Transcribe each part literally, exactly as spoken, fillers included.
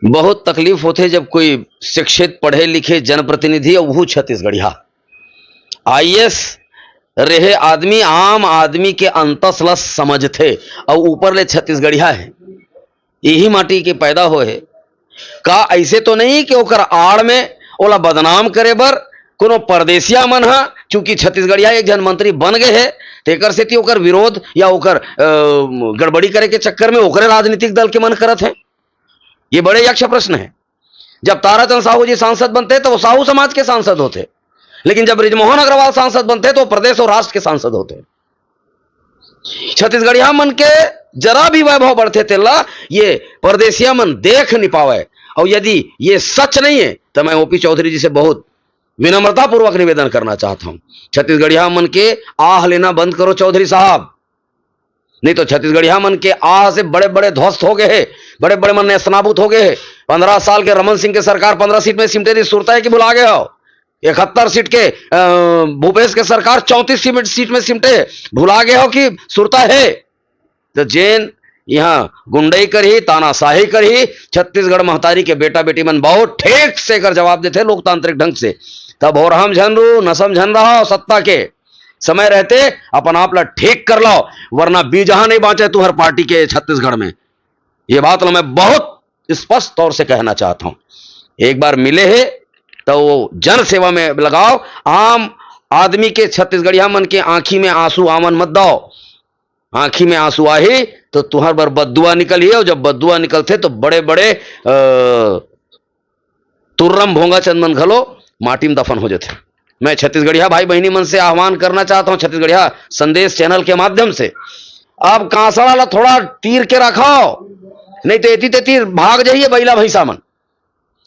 बहुत तकलीफ होथे, जब कोई शिक्षित, पढ़े लिखे जनप्रतिनिधि, अउ वो छत्तीसगढ़िया, आईएएस रहे आदमी, आम आदमी के अंतस ल समझथे, अउ ऊपर ले छत्तीसगढ़िया हे, यही माटी के पैदा होए हे। का ऐसे तो नहीं कि ओकर आड़ में ओला बदनाम करे बर कोनो परदेसिया मन ह, चूंकि छत्तीसगढ़िया एक झन मंत्री बन गए हे, तेकर सेती ओकर विरोध या ओकर, अ, गड़बड़ी करे के चक्कर में ओकरे राजनीतिक दल के मन करत हे? ये बड़े यक्ष प्रश्न है। जब ताराचंद साहू जी सांसद बनते, तो वो साहू समाज के सांसद होते, लेकिन जब बृजमोहन अग्रवाल सांसद बनते, तो वो प्रदेश और राष्ट्र के सांसद होते। छत्तीसगढ़िया मन के जरा भी वैभव बढ़थे, तेला ये परदेसिया मन देख नहीं पावे। और यदि ये सच नहीं है, तो मैं ओपी चौधरी जी से बहुत विनम्रता पूर्वक निवेदन करना चाहता हूं, छत्तीसगढ़िया मन के आह लेना बंद करो चौधरी साहब, नहीं तो छत्तीसगढ़िया मन के आह से बड़े बड़े ध्वस्त हो गए हैं, बड़े बड़े मन नेस्तनाबूत हो गए हैं। पंद्रह साल के रमन सिंह के सरकार पंद्रह सीट में सिमटे थी, सुरता है कि भुला गए हो? इकहत्तर सीट के, अ, भूपेश के सरकार चौंतीस सीट में, सीट में सिमटे, भुला गए हो कि सुरता है? तो जेन यहाँ गुंडई करही, तानाशाही करही, छत्तीसगढ़ महतारी के बेटा बेटी मन बहुत ठीक से एकर जवाब देथे लोकतांत्रिक ढंग से। तब हो रहम झन रू, नसम झन रहो, सत्ता के समय रहते अपन आप ला ठीक कर लो, वरना बीजहा नहीं बांचे तुहर पार्टी के छत्तीसगढ़ में। ये बात ला मैं बहुत स्पष्ट तौर से कहना चाहता हूं। एक बार मिले हे तो वो जन सेवा में लगाओ। आम आदमी के, छत्तीसगढ़िया मन के आंखी में आंसू आवन मत दो। आंखी में आंसू आही तो तुहर बर बद्दुआ निकलही, और जब बद्दुआ निकलथे तो बड़े बड़े, अ, तुर्रम भोंगा चंद मन घलो माटी में दफन हो जाथे। मैं छत्तीसगढ़िया भाई बहिनी मन से आह्वान करना चाहता हूं, छत्तीसगढ़िया संदेश चैनल के माध्यम से, आप कांसड़ा ला थोड़ा तीर के रखाओ, नहीं तो एती तेती भाग जाइए बैला भैंसा मन।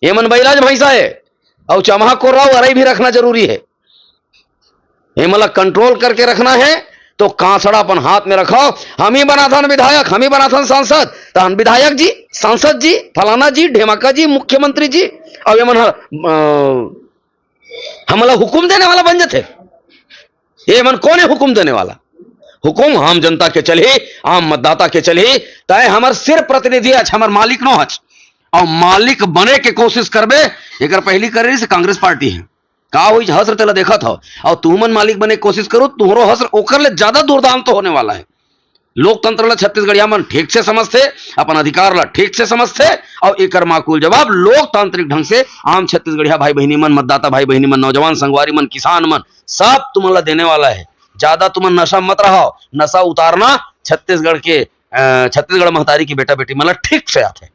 ये मन बैला ज भैंसा है, और चमहा कोर्रा अरई भी रखना जरूरी है। ये मन ला कंट्रोल करके रखना है, तो कांसड़ा अपन हाथ में रखाओ। हम ही बनाथन विधायक, हम ही बनाथन सांसद, तो हम विधायक जी, सांसद जी, फलाना जी, ढेमाका जी, मुख्यमंत्री जी, और ये मन ह-, अ, हमला हुकुम देने वाला बन जाथे। ये मन कौन है हुकुम देने वाला? हुकुम आम जनता के चलही, आम मतदाता के चलही। तय हमर सिर्फ प्रतिनिधि हच, हमर मालिक नो हच। और मालिक बने के कोशिश करबे, एकर पहली करे से कांग्रेस पार्टी है। का होई हसर तेला देखत हो, और तुमन मालिक बने के कोशिश करो, तुहरो हसर ओकर ले ज्यादा दुर्दांत होने वाला है। लोकतंत्र ला छत्तीसगढ़िया मन ठीक से समझथे, अपन अधिकार ला ठीक से समझथे, और एकर माकूल जवाब लोकतांत्रिक ढंग से आम छत्तीसगढ़िया भाई बहिनी मन, मतदाता भाई बहिनी मन, नौजवान संगवारी मन, किसान मन, सब तुमन ला देने वाला है। ज्यादा तुमन नशा मत रहो, नशा उतारना छत्तीसगढ़ के, अ, छत्तीसगढ़ महतारी के बेटा बेटी मन ला ठीक से आथे।